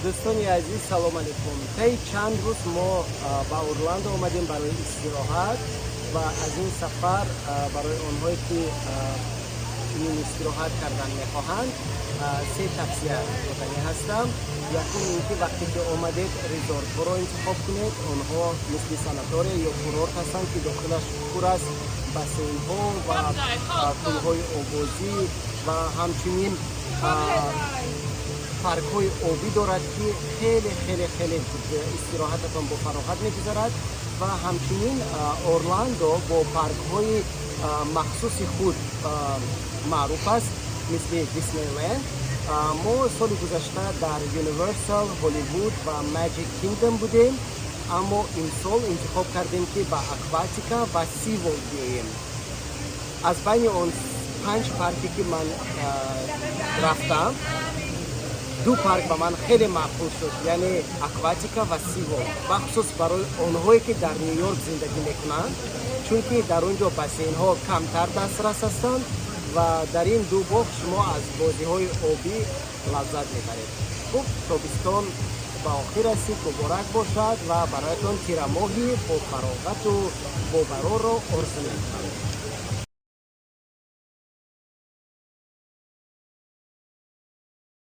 Дӯстони азиз, салом алейкум. Таи чанд рӯз мо ба Орландо омадем барои истироҳат ва аз ин сафар барои онҳое, ки чунин истироҳат кардан мехоҳанд, се тавсия доданӣ ҳастам. Якум ин ки вақте ки омадед, резортҳоро интихоб кунед. Онҳо мисли санатория ё курорт ҳастанд, ки дохилаш пур аз бассейнҳо ва пулҳои обозӣ ва ҳамчунин паркҳои обӣ дорад, ки хеле, хеле, хеле истироҳататон бо фароғат мегузарад. Ва ҳамчунин Орландо бо паркҳои махсуси худ маъруф аст, мисли Диснейленд. Мо соли гузашта дар Universal, Hollywood ва Magic Kingdom будем, аммо имсол интихоб кардем, ки ба Акватика ва SeaWorld биёем. Аз байни он панҷ парке, ки ман рафтам, ду парк ба ман хеле маъқул шуд, яъне Акватика ва SeaWorld, бахусус барои онҳое, ки дар Ню Йорк зиндагӣ мекунанд, чунки дар он ҷо бассейнҳо камтар дастрас ҳастанд ва дар ин ду боғ шумо аз бозиҳои обӣ лаззат мебаред. Хуб, тобистон ба охир расид, муборак бошад ва бароятон тирамоҳи бо фароғату бобарорро орзу мекунам.